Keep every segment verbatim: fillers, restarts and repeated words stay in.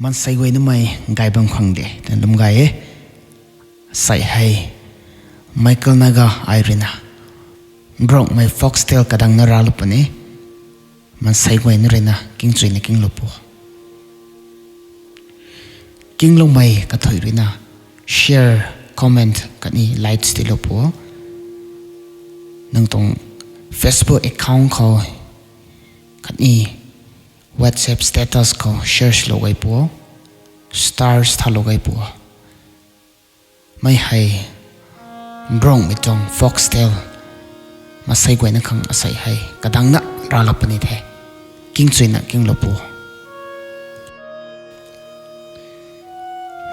Mansei guay numei gay bam khang de twna lum gay e. Sei hei Michael Naga ai ruina Nrungmei folk tale kadangna ralou puni. Mansei guay nu ruina kingchuina kinglou pu. Kingloumei kathuic ruina share, comment khatni likes tilou pu. Nang tuang Facebook account khou khatni WhatsApp status khou share swlou gay pu. Stars thalou gay pu. Mei hei Nrungmei tuang folk tale mansei guayna khang asei hei kadangna ralou puni the. Kingchuina kinglou pu.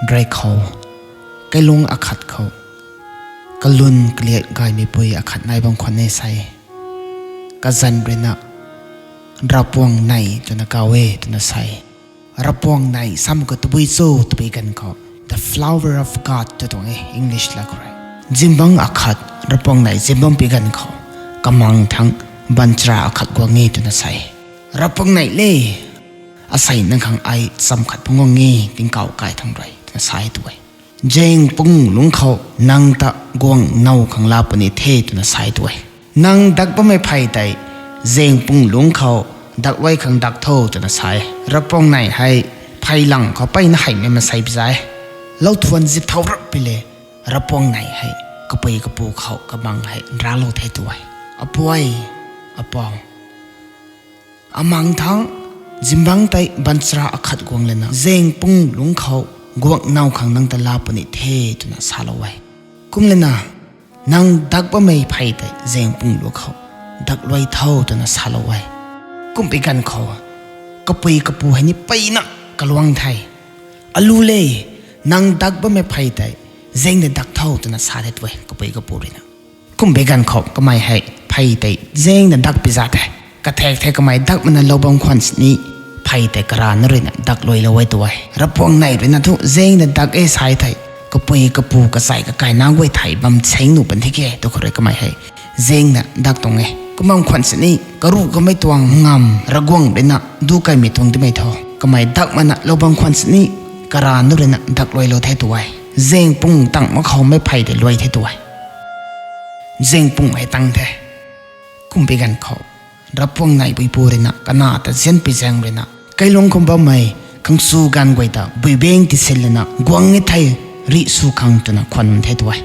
Rey khou, kailung akhat khou kalun kaliat gaymeipui akhat nai bam khwan e sei. Kazanc ruina Ravpuangnei twna kaw e twna sei. Ravpuangnei sam khou tabui cho twpui ganv khou, the flower of God tw tuang e English la khou rui. Zingbangc akhat, Ravpuangnei zingbangc pui ganv khou kamang thangc banchara akhat guang e twna sei. Ravpuangnei le, asei nang khang ai cham khat phungc guang e, tingkauh kai thangc rui twna sa e tu e. Zaeng pung lungc khou nang ta guang now khang laa puni the twna sa e tu e. Nang dak bammei phey tei zaeng pung lungc khou dakluai khang dak tho twna sa e. Ravpuangnei hei phey lang khou peyna heimei mansei pi za e. Lauthuan zip thau rap pi le, Ravpuangnei hei kapui kapu khou kamang hei nralou the tu e. Apuai, apau, amang thangc zingbangc tei banchara akhat guang lana zaeng pung lungc khou guang now khang nang ta laa puni the twna salou e. Kum lana nang dak bammei phey tei zaeng pung lungc khou dakluai tho twna salou e. Kumpui ganv khou kapui kapu hei ni peyna kaluang the. Alu le, nang dak bammei phey tei zaeng ta dak tho twna sa the tu e kapui kapu ruina. Kumpui ganv khou kamei hei phey tei zaeng ta dak pi za the. Kathek the kamei dak mana lou bam khwan sini phey tei karana ruina dakluailou e tu e. Ravpuangnei ruina thu zaeng ta dak e sa e thei, kapui kapu kachai kakaina guay thei bam seng nuh pan thi ke tu khou rui kamei hei zaeng ta dak tuang e. Kum bam khwan sini karuh kamei tuang ngam Ravguangc ruina du kaimei tuang timei tho. Kamei dak mana lou bam khwan sini karana ruina dakluailou the tu e. Zaeng pung tang mak khou mei phey tei luai the tu e. Zaeng pung hei tang the. Kumpui ganv khou Ravpuangnei puipu ruina kana ta zianpui zaeng ruina kailung khou bammei khangchu ganv guay ta buibeng tisin lana guang e thei rih sw khang twna khwan the tu e.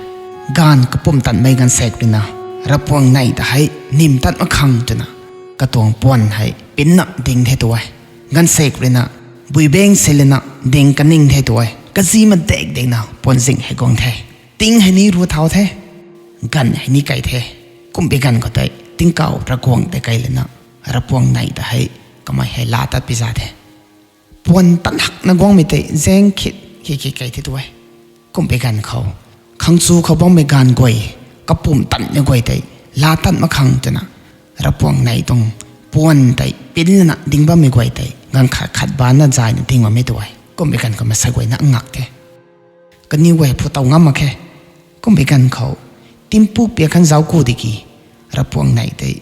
Ganv kapumtanmei ganvsaekc ruina Ravpuangnei ta hei nim tat mak khang twna katuang puan hei pinna ding the tu e. Ganvsaekc ruina buibeng si lana ding kaning the tu e. Kazi madek dekna puan zing hei guang the. Ting hei ni ru thau the. Ganv hei ni kai the. Kumpui ganv khou tei tingkauh Ravguangc tei kai lana Ravpuangnei ta hei kamei hei laa tat pi za the. Puan tan hakna guangmei tei zaeng khit khit khit kai the tu e. Kumpui ganv khou khangchu khou bammei ganv guay, kapumtanmei guay tei laa tat mak khang twna Ravpuangnei tuang puan tei pin lana ding bammei guay tei ganv khat khat banna zayna ding bammei tu e. Kumpui ganv khou mansei guayna ngak the. Kaniw guay phu tow ngam mak khe. Kumpui ganv khou timpu piak khang zauc ku di ki, Ravpuangnei tei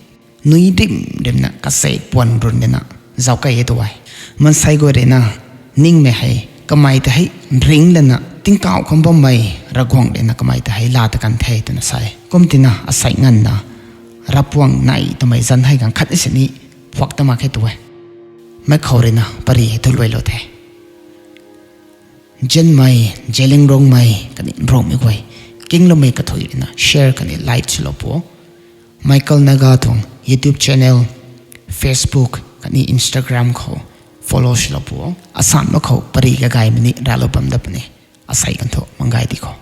nui rim rimna kasek puan run dena zauc kei e tu e. Mansei guay ruina ningmei hei kamei ta hei ring lana tingkauh khou bammei Ravguangc ruina kamei ta hei laa ta kan the twna sa e. Kumtina asei nganvna Ravpuangnei twmei zanc hei ganv khat ni sini phuak ta mak khe tu e. Mei khou ruina pari hei thu luailou the. Zianmei, Zeliangrongmei khatni Nrungmei guay, kingloumei kathuic ruina share khatni like swlou pu. Michael Naga tuang YouTube channel, Facebook khatni Instagram khou follow swlou pu. Asanma khou pari kagaymei ni ralou bam dat puni. Asei kan thu manggay di khou.